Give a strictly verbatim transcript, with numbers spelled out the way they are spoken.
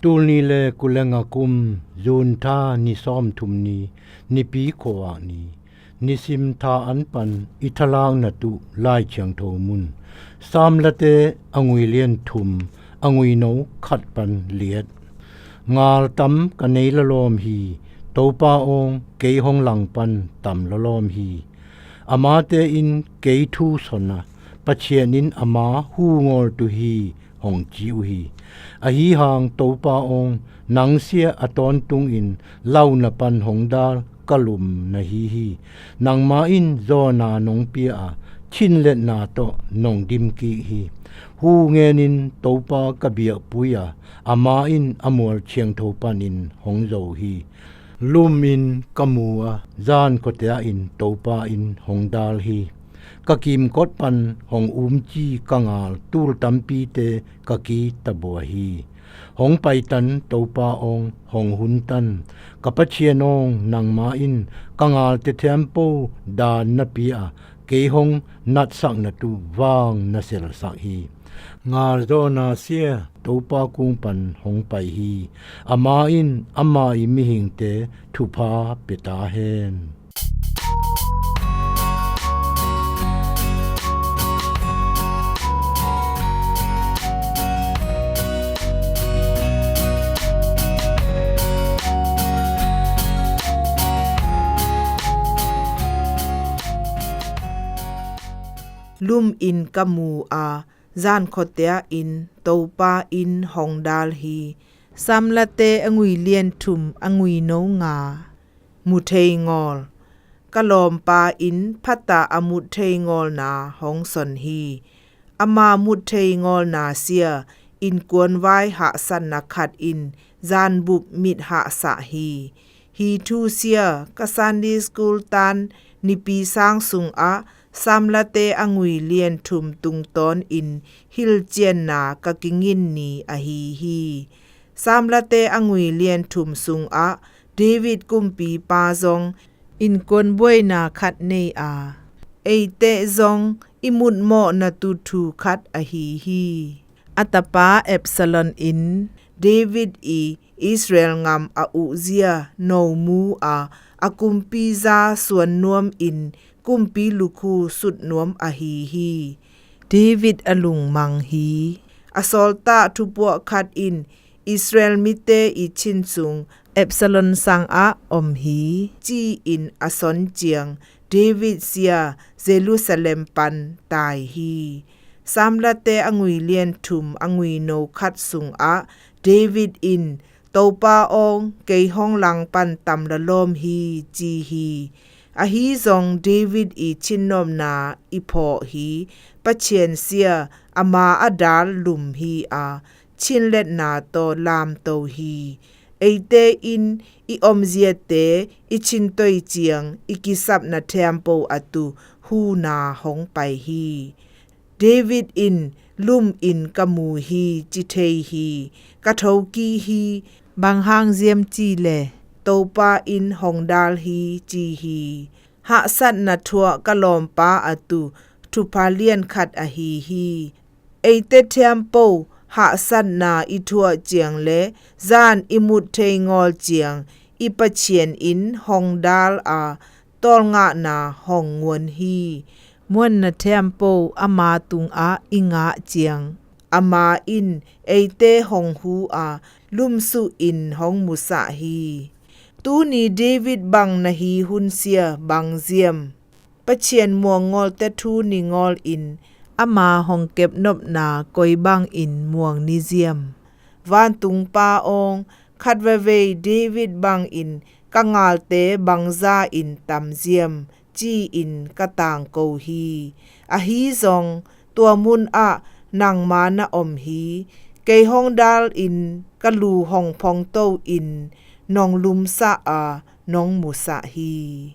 Tulni le kuleng a kum, June tha ni sawmthum ni, nipi khuavak ni, nisim tha an pan i thalakna tuh Lai Thiangtho mun. Samlate a ngui lian thum, a ngui no khat pan liat. Ngal tam ka nei lalawm hi, Topa awng kei hong lang pan tam lalawm hi. Amate in kei thu son a, Pathian in ama hu ngawl tu hi, hong ci uh hi. Ahi hang Topa awng, nang sia a tawntungin launa pan hong dal ka lum na hi hi. Nangma in zawna nong pia a, chinletna tawh nong dim kik hi. Hu ngenin Topa ka biakpui a, ama in a mual thiangtho panin hong zo hi. Lum in ka mu a, zan khuatia in Topa in hong dal hi. Ka kimkot pan hong umci ka ngal tul tampite ka kitabua hi. Hong paitan Topa awng, hong huntan. Ka Pathian awng, nangma in ka ngalte thiampo dan na pia a, kei hong natsakna tuh vang na selsak hi. Ngal zawna sia Topa kung pan hong pai hi. Ama in ama i mihingte thupha pia ta hen. Lum in ka mu a, zan khuatia in Topa in hong dal hi. Samlate a ngui lian thum, a ngui no nga. Mu thei ngawl. Ka lawmpa in phata a mut thei ngawlna hong son hi. Ama mut thei ngawlna sia innkuan vai hahsatna khat in zanbup mit hahsah hi. Hi thu sia ka Sunday school tan nipi sang sungah Samlate a ngui lian thum tungtawn in hilhcianna ka kingin ni ahi hi. Samlate a ngui lian thum sungah David kumpipa zong innkuan buaina khat nei a, eite zong i mutmawhna tuh thu khat ahi hi. A tapa Absalom in David i Israel ngam a uhzia no mu a, a kumpi za suan nuam in kumpi lukhu sut nuam ahi hi. David a lungmang hi. A sawltak thupuak khat in Israel mite i chin sung Absalom sangah om hi, ci-in a son ciang David sia Jerusalem pan tai hi. Samlate a ngui lian thum, a ngui no khat sungah David in Topa awng kei hong lang pan tam lalawm hi, ci hi. Ahi zong David i cinnopna i phawk hi. Pathian sia ama a dal lum hi a, chinletna tawh lamto hi. Eite in i omziate i cintoi ciang i kisapna thiampo a tuh huna hong pai hi. David in lum in ka mu hi, ci thei hi. Ka thokik hi. Bang hang ziam ci le Topa in hong dal hi, ci hi. Hahsatna thuak ka lawmpa a tuh thupha lian khat ahi hi. Eite thiampo hahsatna i thuak ciang le zan i mut thei ngawl ciang i Pathian in hong dal a, tawlngahna hong nguan hi. Muanna thiampo ama tungah i ngah ciang ama in eite hong hu a, lumsuh in hong musah hi. Tuni David bang na hi hun sia bang ziam? Pathian muangngawl te thu ni ngawl in ama hong kepnopna koi bang in muang ni ziam? Vantung Pa awng, khat vevei David bang in ka ngalte bang za in tam ziam, ci-in ka tangko hi. Ahi zong tua mun ah nangma na om hi. Kei hong dal in ka lu hong phongto in nong lumsah a, nong musah hi.